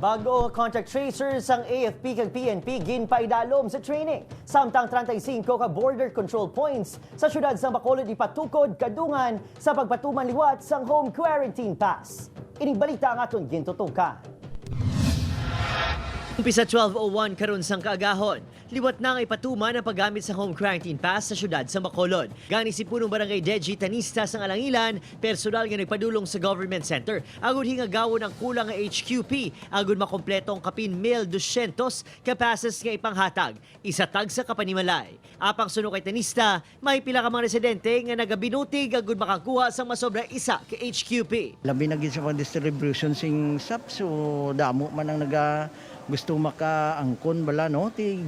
Bago ang contact tracers ang AFP kag PNP ginpaidalom sa training. Samtang 35 ka border control points sa syudad sa Bacolod ipatukod kadungan sa pagpatuman liwat sang home quarantine pass. Ining balita ang aton gintutukan. Umpisa 12:01 karon sang kaagahon, liwat na nga ipatuman ang paggamit sa home quarantine pass sa syudad sa Bacolod. Gani si punong barangay Deji Tanista sang Alangilan, personal nga nagpadulong sa government center. Agud hingagawon ang kulang nga HQP, agud makompleto ang kapin 1,200 ka passes nga ipanghatag. Isa tag sa kapanimalay. Apang suno kay Tanista, may pila ka mga residente nga nagabinutig agud makakuha sang masobra isa ka HQP. Labi na gid sa pag-distribution sing SAP, so damo man ang naga gusto makaangkon bala, no, ti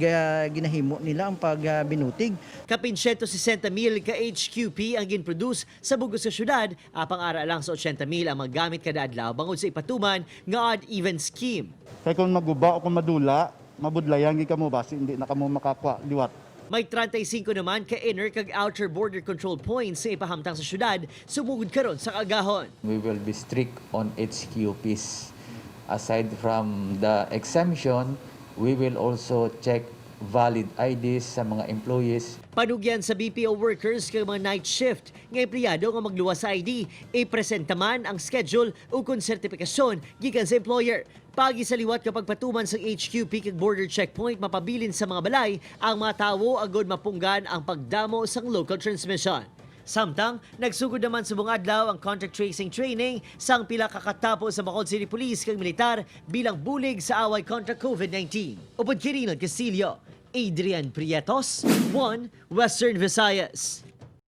ginahimo nila ang pagbinutig. Kapin 160 mil ka HQP ang ginproduce sa bugos sa syudad, apang ara lang sa 80 mil ang maggamit kada adlaw bangod sa ipatuman nga odd-even scheme. Kaya kung maguba o kung madula, mabudlayan gid kamo, basi hindi na kamo makakuha liwat. May 35 naman ka inner kag outer border control points sa ipahamtang sa syudad sumugod karon sa kagahon. We will be strict on HQPs. Aside from the exemption, we will also check valid IDs sa mga employees. Panugyan sa BPO workers kag mga night shift nga empleyado nga magluwas sa ID, ipresenta man ang schedule ug kon sertifikasyon gikan sa employer. Pagi sa liwat kapag patuman sa HQP kag border checkpoint, mapabilin sa mga balay ang mga tawo agod mapunggan ang pagdamo sang local transmission. Samtang, nagsugod naman sa buong adlaw ang contact tracing training sang pila ka katapo sa Bacolod City Police kag militar bilang bulig sa away kontra COVID-19. Upod kini Castillo, Adrian Prietos, 1 Western Visayas.